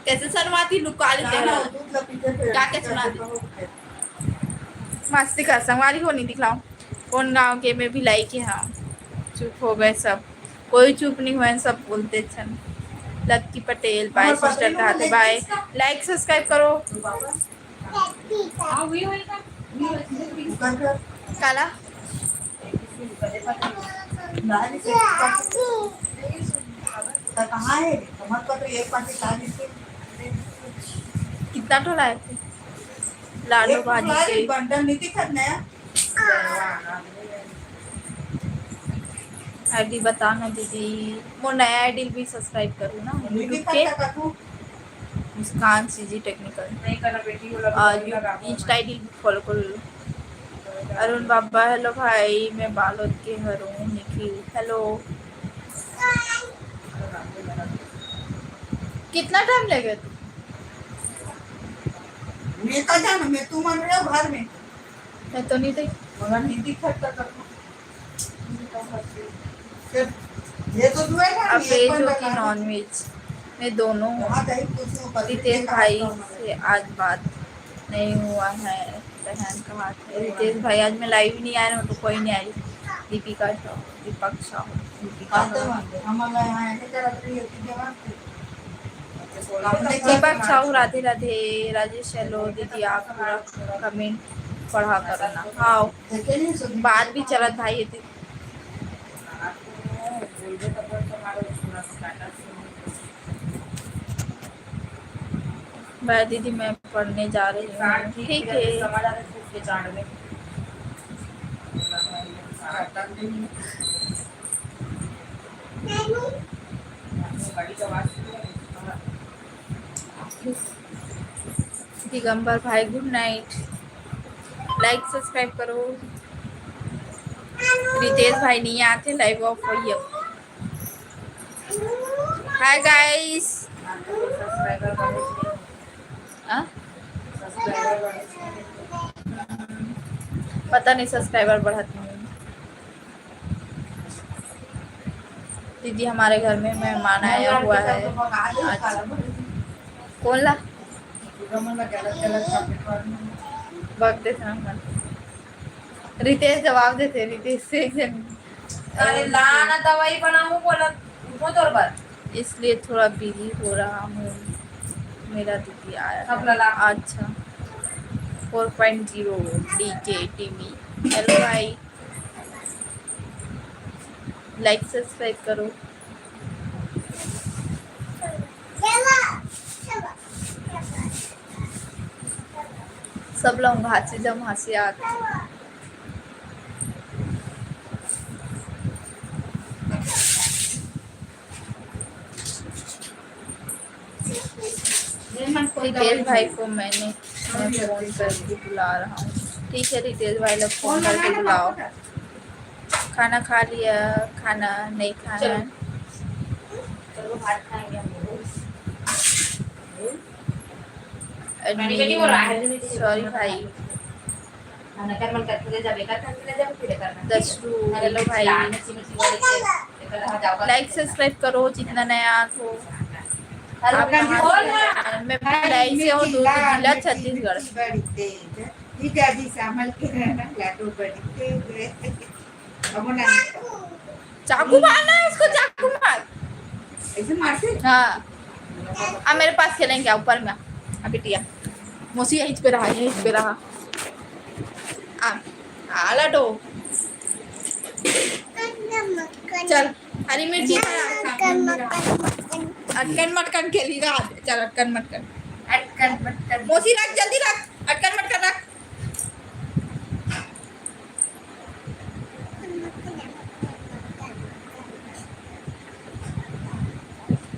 कैसे शर्माती, लुका लेते हैं। क्या क्या सुना दी? मस्ती कर, संगवारी हो नहीं दिखलाओ। कौन गांव के? मैं भिलाई के, हाँ। चुप हो गए सब, कोई चुप नहीं हुए, सब बोलते छन। लक्की पटेल, bye sister, कहा थे bye। Like subscribe करो। काला? कितना ठो लाए थे? लाडो भाजी के। ID बताना दीदी, मोर नया ID भी subscribe करो ना, YouTube के। मुस्कान CG Technical। और Insta ID follow कर लो। अरुण बाबा, hello भाई, मैं बालोद के हूँ। निखिल, hello। कितना time लगे तू? मैं का जाना, मैं तू मन रहे घर में। मैं तो नहीं देख। मगर नहीं दिखत तक। ये तो अब veg हो कि non veg, मैं दोनों। रितेश भाई से आज बात नहीं हुआ है, बहन का हाथ है। रितेश भाई, आज मैं live नहीं आ रहा हूँ तो कोई नहीं आई। दीपिका साहू, दीपक साहू, दीपिका साहू। दीपक साहू, राधे राधे। राजेश, hello दीदी, आप पूरा comment पढ़ा करो ना। हाँ, बात भी चलत भाई है। बाय दीदी, मैं पढ़ने जा रही हूँ। ठीक है। दिगंबर भाई, good night। Like subscribe करो। रितेश भाई नहीं आते, live off होइए। Hi guys। आ? पता नहीं subscriber बढ़त नहीं। दीदी, हमारे घर में मेहमान आया हुआ है। अच्छा। कौन ला? बक देथे ना। रितेश जवाब देथे, रितेश से एक जन। अरे ला ना, दवाई बनाऊं बोला, उठो तोर बर। इसलिए थोड़ा busy हो रहा हूँ। मेरा दीदी आया है। अच्छा। Four point zero DK TV। Hello भाई। Like subscribe करो। सब लोग हंसी जम हंसी आते। रितेश भाई को मैंने, मैं फोन करके बुला रहा हूँ। ठीक है रितेश भाई, लोग फोन करके बुलाओ। खाना खा लिया, खाना नहीं खाया। Sorry भाई। नकर मन करके ले जाबे, कर करके ले जाबे, फिर करना। That's true। अरे लो भाई। लाल मिर्ची, मिर्ची वाले के, एकर यहाँ जाओ, like subscribe करो, जितना नया हो। अरे आप कहाँ बोल से? ना। मैं भिलाई से हूँ, दूध जिला छत्तीसगढ़। बड़ी तेज। जीजा जी संभल के रहना, लाडो बड़ी तेज है। अब ना। चाकू मार ना उसको, चाकू मार। ऐसे मारते? हाँ। अब मेरे पास खेलेंगे ऊपर में। आ बिटिया, मौसी यहीं पे रहा, यहीं पे रहा। आ, आ लाडो। चल, हरी मिर्ची। अटकन मटकन खेलेगा। चल, अटकन मटकन। अटकन मटकन। मौसी रख, जल्दी रख। अटकन मटकन रख।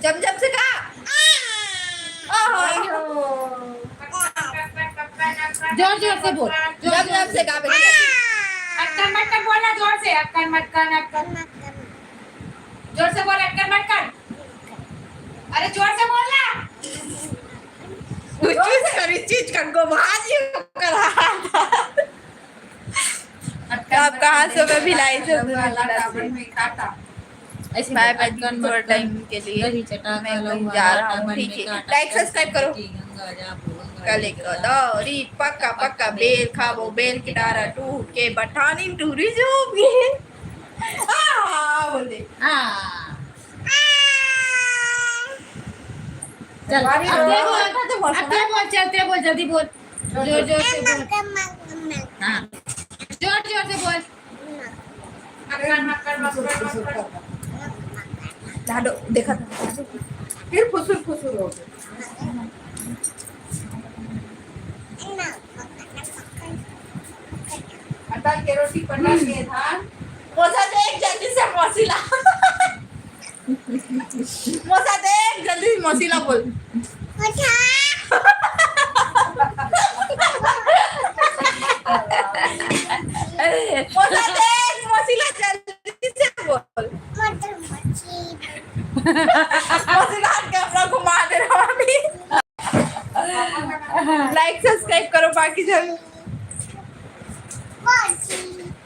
जम जम से कहा। ओहो। जोर जोर से बोल। जम जम से गा बेटा। अटकन मटकन बोलना जोर से। अटकन मटकन, अटकन। जोर से बोल, अटकन मटकन। अरे जोर से बोलना। कुछ चीज करी, चीज का गोभाजी कर रहा था। तो आप कहाँ से हो? मैं भिलाई से हूँ। बाय बाय, थोड़ा टाइम के लिए मैं कहीं जा रहा हूँ, ठीक है? Like subscribe करो। कल एक दौरी पक्का पक्का बेल खाबो, बेल के डारा टूट के बठानी टूरी जो भी है। आ, बोल दे। आ। चल, अब ते बोल, अब ते बोल, चल, ते बोल, जल्दी बोल। जोर, जोर से बोल। हाँ। जोर, जोर से बोल। लाडो, देखा था। फिर फुसुर फुसुर हो गया। आटा के रोटी, पटा के धान। मौसा देख, जल्दी से मौसी ला। मौसा देख, जल्दी मौसी ला बोल। मौसा देख, मौसी ला जल्दी से बोल। मौसी ला के अपना घुमा दे रहा अभी। Like subscribe करो बाकी जन।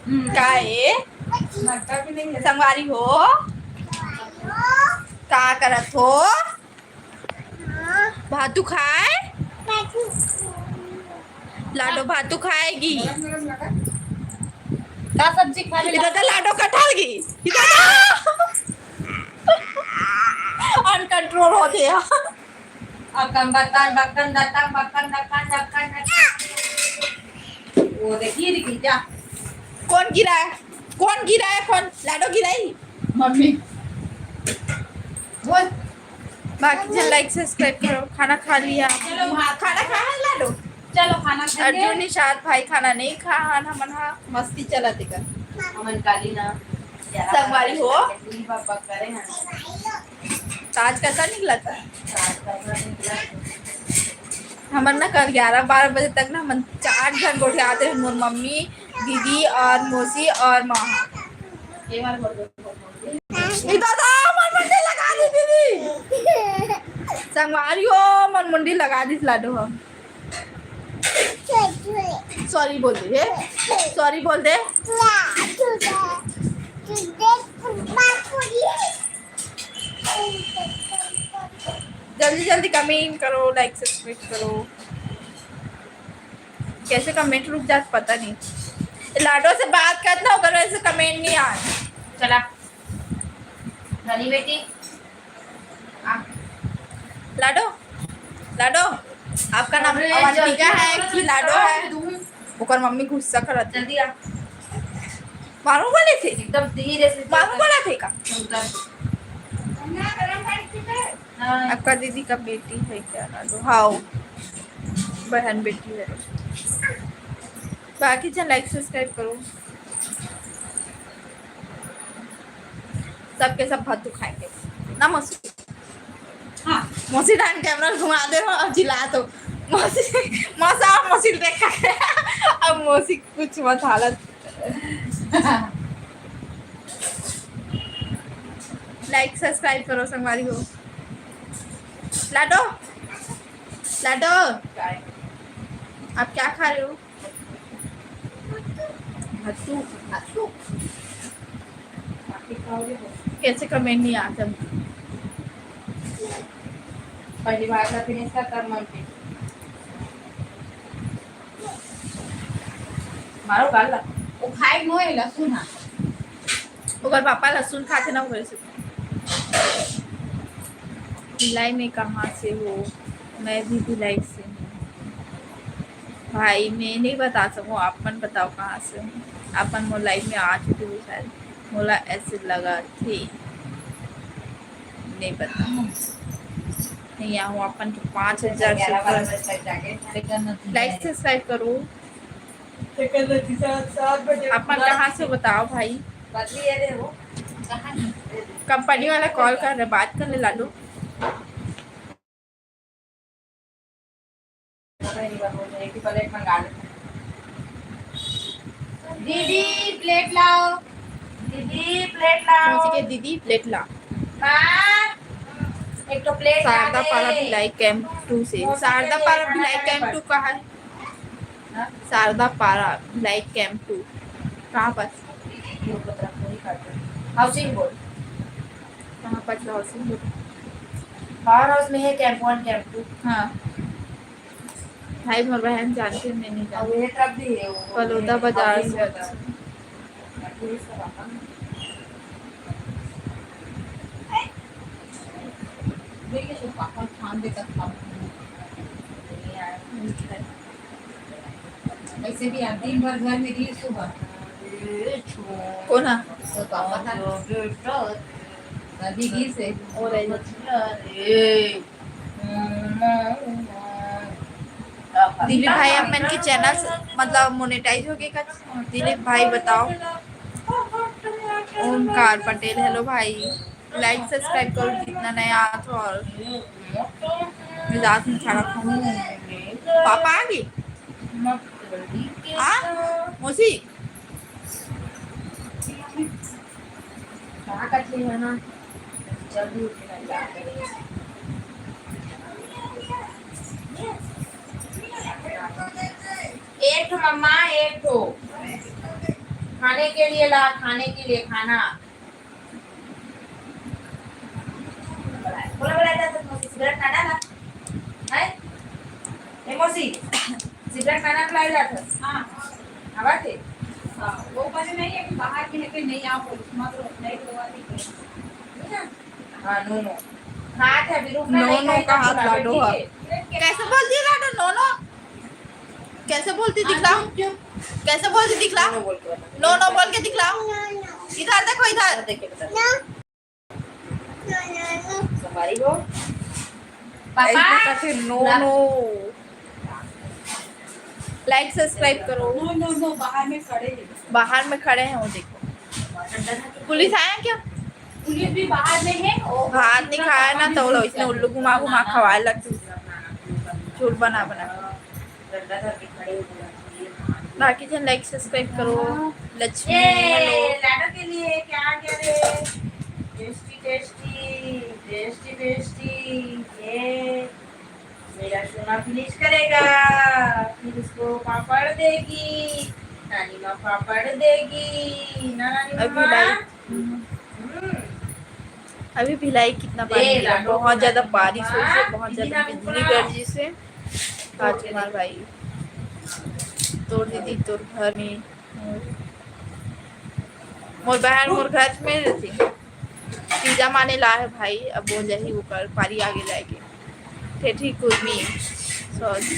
हम्म, का ए? संगवारी हो? का करत हो? भातू खाए? लाडो भातू खाएगी। का सब्जी खा ले? इधर तो लाडो कटहल की। इधर तो uncontrol हो गया। अक्कन बक्कन, बक्कन दक्कन, बक्कन दक्कन, दक्कन दक्कन। वो देखिए, देखिए, जा। कौन गिरा है? कौन गिरा है? कौन? लाडो गिराई? मम्मी। बोल। बाकी जन like subscribe करो। खाना खा लिया। चलो, हाँ, खाना खा है लाडो? चलो, खाना खाएंगे। अर्जुन निषाद भाई खाना नहीं खा, हमन हा मस्ती चलत एकर। हमन काली ना। संगवारी हो। बक बक करे हैं। तो आज कैसा निकला था? हमर ना कल ग्यारह बारह बजे तक ना हमन चार झन गोठियात रहे, मोर मम्मी, दीदी और मौसी और माँ। ये दादा, हमर मुंडी लगा दी दीदी। संगवारी हो, हमर मुंडी लगा दी लाडो हम। Sorry बोल दे, sorry बोल दे। जल्दी जल्दी comment करो, like subscribe करो। कैसे comment रुक जात पता नहीं। लाडो से बात करत ना, ओकर वजह से comment नहीं आत। चला रानी बेटी, आ। लाडो, लाडो, आपका नाम अवंतिका है कि लाडो है? ओकर मम्मी गुस्सा करत है। जल्दी आ। मारू बोले थे? एकदम धीरे से। मारू बोला थे का? उधर। हाँ। आपका दीदी का बेटी है क्या? हाँ, बहन बेटी है। बाकी जन like subscribe करो। सबके सब भातू खाएंगे ना मौसी? हाँ। मौसी डान camera घुमा दे रहा, अब चिल्ला तो। मौसी, मौसा, मौसी देखा। अब मौसी कुछ मत हालत। Like subscribe करो संगवारी हो। लाडो, लाडो, आप क्या खा रहे हो? तू, तू। कैसे कमेंट नहीं आता? पहली बार का फिनिश का कर मन पे। मारो गाल ला। वो खाए नो है लहसुन, हाँ। ओकर पापा लहसुन खाते ना, ओकर से। भिलाई में कहाँ से हो? मैं भी भिलाई से हूँ। भाई, मैं नहीं बता सकूँ, आप मन बताओ कहाँ से हो। आप मन मोर लाइव में आ चुके हो शायद, मोला ऐसे लगा थे, नहीं पता। नहीं आऊँ, अपन के पाँच हजार subscriber। Like subscribe करो। अपन कहाँ से बताओ भाई? कंपनी वाला कॉल कर रहे, बात कर ले लालू। दीदी प्लेट लाओ, दीदी प्लेट लाओ। मौसी के दीदी प्लेट ला। माँ, एक तो प्लेट ला शारदा दे। पारा भिलाई कैंप टू से। मौसी के शारदा लिए पारा खाना भिलाई बनाने कैंप पर। टू कहाँ है? हाँ? शारदा पारा भिलाई कैंप टू कहाँ पर? Housing board. कहाँ पर हाउसिंग बोर्ड? पावर हाउस में है कैंप वन, कैंप टू। हाँ। भाई, मोर बहन जानते, मैं नहीं जानती। और ये तरफ भी है, वो बलौदा बाजार से। अच्छा। देखिए, तो पापा खान दे तक खाओ। वैसे भी आप दिन भर घर में रील्स होगा। कौन है? तो पापा था। अभी रील्स है। और है। दिलीप भाई, अपन के चैनल से, मतलब, मोनेटाइज हो गए का? दिलीप भाई बताओ। ओमकार पटेल, हेलो भाई, लाइक सब्सक्राइब करो जितना नया आत हो। और मिजाज में खड़ा खाऊं। पापा आ गए? आ? मौसी? का करते हैं ना? जल्दी उठना है। एक ठो मम्मा, एक ठो। खाने के लिए ला, खाने के लिए खाना। बोला, बोला जाता तो सिगरेट ना डाला। है? ए मौसी, सिगरेट ना डाला जाता। हाँ। आवाज है? हाँ, वो पहले नहीं है कि बाहर में है कि नहीं आओ, बोलो, मत रो, नहीं तो बात नहीं। ठीक है? हाँ, नो, नो। हाथ है, अभी रुकना नो, नहीं, नो कहीं का हाथ लाडो है। कैसे बोल दिया लाडो, नो, नो? कैसे बोलती दिखला? हाँ, क्यों? कैसे बोलती दिखला? नो, नो बोल के बता। नो, नो बोल के दिखला। इधर देखो, इधर। देखिए, बता। नो। नो, नो, नो। सफारी हो? पापा। ऐसे करके नो, नो। लाइक सब्सक्राइब करो। नो, नो, नो, बाहर में खड़े हैं। बाहर में खड़े हैं, वो देखो। पुलिस आया क्या? पुलिस भी बाहर में है। वो हाथ नहीं खाया ना, तो वो लोग इसने उल्लू घुमा घुमा खवाए लगती। झूठ बना बना। बाकी जन लाइक सब्सक्राइब करो। लक्ष्मी, ये हेलो। लाडो के लिए क्या क्या रे? Tasty, tasty, tasty, tasty. ये मेरा सोना फिनिश करेगा, फिर उसको पापड़ देगी, नानी माँ पापड़ देगी ना, नानी अभी माँ? लाइट हम्म। अभी भिलाई कितना पानी गिरा, बहुत ज्यादा बारिश होइस हे, बहुत ज्यादा बिजली गरजिस हे। राजकुमार भाई, तोर दीदी, तोर घर में, मोर बहन मोर घर में रहिथे। पिज्जा माने ला हे भाई, अब वो जाही, ओकर पारी आगे जाएके। ठेठरी कुर्मी, सॉरी।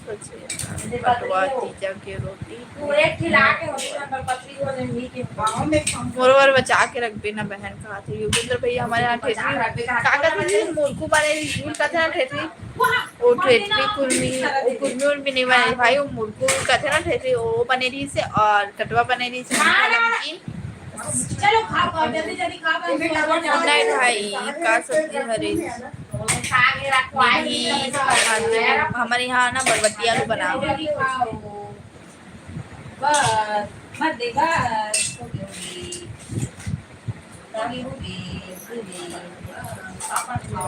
सोचे, पटवा, तीजा के रोटी। मोर बर बचा के रखबे ना बहन, कहा थे योगेंद्र भैया हमर यहाँ ठेठरी, का कहते हैं, मुरकू बने रहिस, कहते हैं ना ठेठरी, वो ठेठरी कुर्मी, वो कुर्मी उर्मी नहीं बने भाई, वो मुरकू कहते हैं ना ठेठरी, वो बने रहिस और कटवा बने रहिस, मीठा नमकीन। चलो खाओ, खाओ, जल्दी, जल्दी खाओ, खाओ। नहीं भाई, का सब्जी हरे? हमर यहाँ ना बरबट्टी आलू बनाओ। बस, मत दे, बस।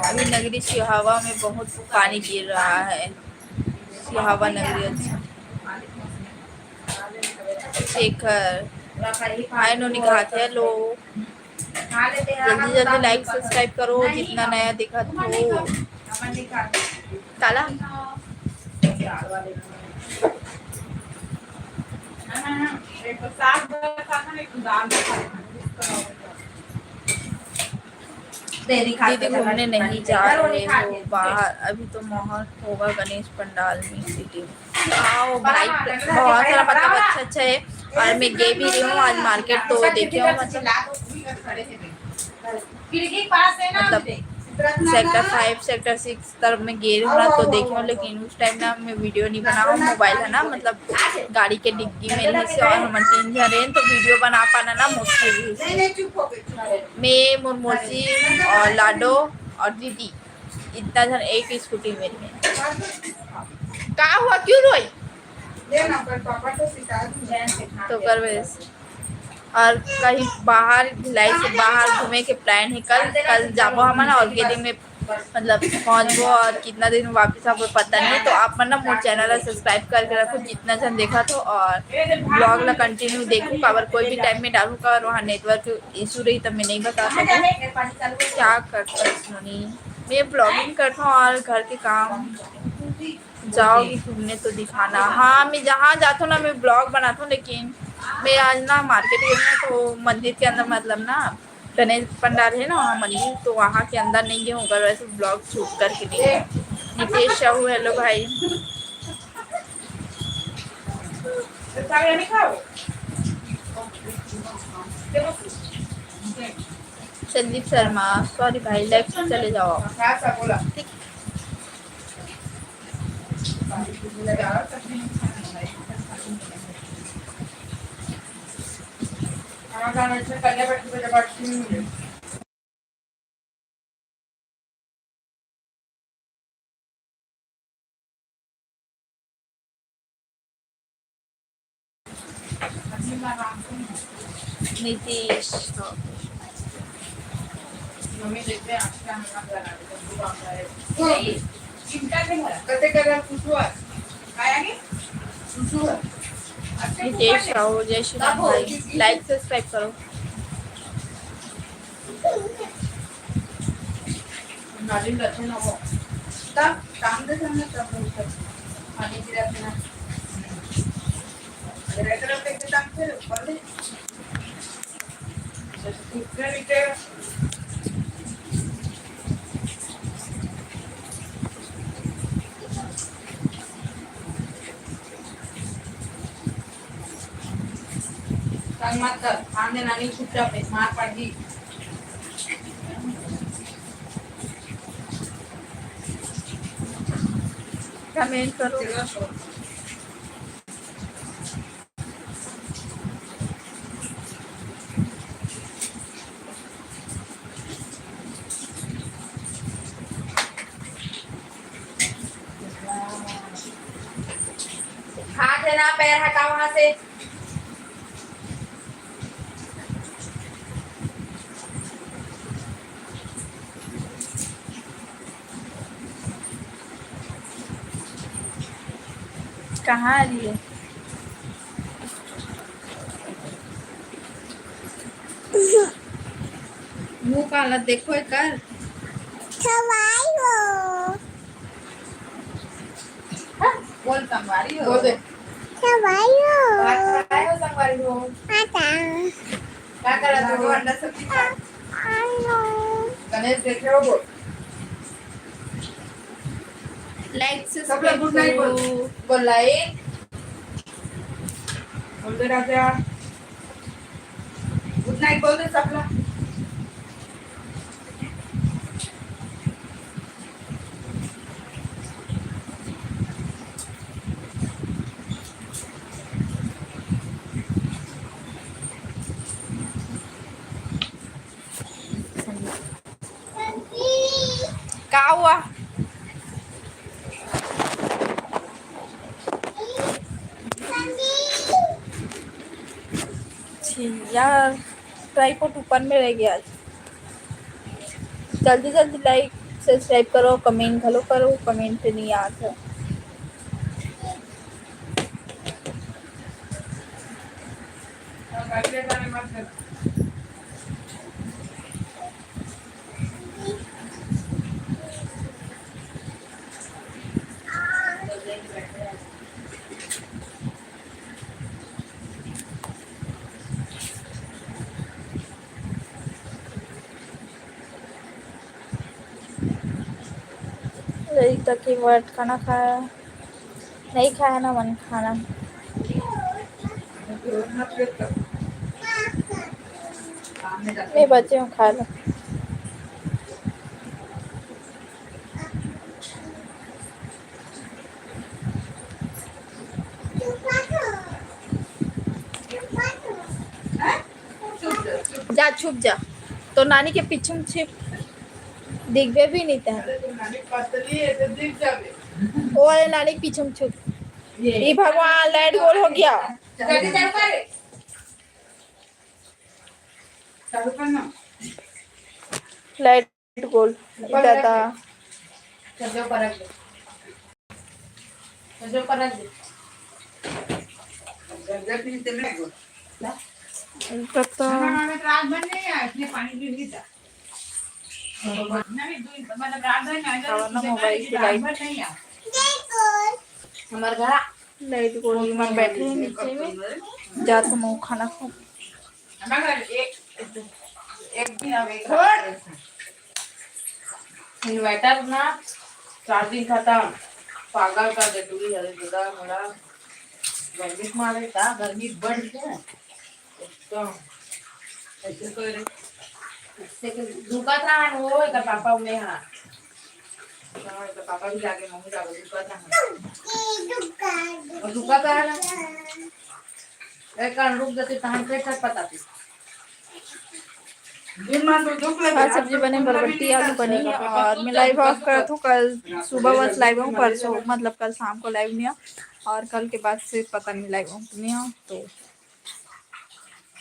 अभी नगरी सिहावा में बहुत पानी गिर रहा है। सिहावा नगरी, अच्छा। शेखर, हाय नोनी, कहाँ थे लो? जल्दी जल्दी like subscribe करो, जितना नया दिखत हो। काला? दीदी, घूमने नहीं जा रहे हो बाहर? अभी तो माहौल होगा गणेश पंडाल में सिटी में। आओ भाई, बहुत सारा, मतलब, अच्छा अच्छा है। और मैं गे भी रही हूँ आज मार्केट, तो देखे हो, मतलब, मतलब सेक्टर फ़ाइव, सेक्टर सिक्स तरफ में गे रही हूँ ना, तो देखे हो, लेकिन उस टाइम ना मैं वीडियो नहीं बनाऊँ, मोबाइल है ना, मतलब, गाड़ी के डिग्गी में रही से, और हम तीन जन रहे तो वीडियो बना पाना ना मुश्किल रही। मैं, मोर मौसी और लाडो और दीदी, इतना जन एक स्कूटी में रहे। का हुआ, क्यों रोई? तो करबे। और कहीं बाहर, भिलाई से बाहर घूमे के प्लान है कल। कल जाबो हमन और के दिन में, मतलब, पहुंचबो। और कितना दिन में वापस आबो, पता नहीं। तो आप मन ना मोर चैनल ला सब्सक्राइब करके रखो, जितना जन देखा तो, और ब्लॉग ला कंटिन्यू देखो, काबर कोई भी टाइम में डालूँ, काबर वहाँ नेटवर्क इशू रही, तब मैं नहीं बता सकूँ। क्या करता हूँ, मैं ब्लॉगिंग करता हूँ और घर के काम। जाओगी घूमने तो दिखाना। हाँ, मैं जहाँ जाता हूँ ना, मैं ब्लॉग बनाता हूँ, लेकिन मैं आज ना मार्केट गई ना, तो मंदिर के अंदर, मतलब ना, गणेश पंडाल है ना वहाँ मंदिर, तो वहाँ के अंदर नहीं गई हूँ, अगर वैसे ब्लॉग शूट करके नहीं। नितेश साहू, हेलो भाई। संदीप शर्मा, सॉरी भाई, लाइव से चले जाओ आप। ठीक। नीतीश, हाँ। मम्मी देखते हैं, आज क्या हम बना रहे हैं। कते कलर कुछ हुआ? आया नहीं? कुछ हुआ? नितेश राव, जय श्री राम भाई, लाइक सब्सक्राइब करो। नाली रखे ना हो। तब काम दे करना, तब बोलते। पानी गिरा देना। अगर ऐसा रख के काम फिर ऊपर ले। जैसे टूटने नीचे। तंग मत कर, आंदे नानी चुपचाप है, मार पड़गी। कमेंट करो। हाथ है ना, पैर हटा वहां से। कहाँ आ रही है? मुंह काला देखो एकर। खवाई हो। हाँ, बोल संगवारी हो। बोल दे। खवाई हो। भात खाए हो संगवारी हो। आता। का करत हो? अंडा सब्जी खा। आई हो। गणेश देखे हो बोल। लाइक से सबला गुड नाइट बोल। बोल लाइक। बोल दे राजा। गुड नाइट बोल दे सबला। का हुआ? छी यार, ट्राइपॉड ऊपर में रह गया। जल्दी जल्दी लाइक सब्सक्राइब करो, कमेंट घलो करो, कमेंट नहीं आत है। लइका के बर खाना खाया, नहीं खाया ना मन खाना। मैं बचे हूँ, खा लो। जा छुप जा, तो नानी के पीछे में छिप, दिखबे भी नहीं तै। अरे, तो नानी पतली है, तो दिख जाबे। वो वाले नानी के पीछे में छुप। ये। ये भगवान, लाइट गोल हो गया। जल्दी चल कर। चालू कर ना। लाइट गोल। ऊपर दादा। रख दे। चल, ऊपर रख दे। चल, ऊपर रख दे। जब, जब भी तेरे को। ला। दादा। हाँ, हाँ, मैं तो रात भर नहीं आया, इसलिए पानी भी नहीं था। नहीं, दो, मतलब, रात भर नहीं आया, खावा ना, सुबह मोबाइल की रात लाइट। भर नहीं आया। हमारे घर। लाइट गोल में बैठे हैं नीचे में, जा तो मैं खाना खाऊं। हमारे घर एक, एक दिन अब एक रात। इन्वर्टर ना चार्जिंग खत्म, पागल कर दे टूरी हरे जुड़ा मोड़ा। गर्मी मारे का, गर्मी बढ़ गया एकदम। ऐसे करे। ऐसे के दुकान रहा वो, एकर पापा में हाँ। हाँ, एकर पापा भी जाके, मम्मी जाके दुकान रहा। और दुकान रहा ना। एक कान रुक जाते, तहां पे तक पता थी। आज सब्जी बने बरबट्टी आलू बनी और मैं लाइव ऑफ करत हूँ। कल सुबह बस लाइव हूँ, परसों मतलब कल शाम को लाइव नहीं हूँ और कल के बाद से पता नहीं लाइव हूँ कि नहीं हूँ। तो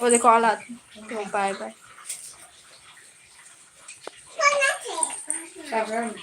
वो देखो ऑल आती, तो बाय बाय।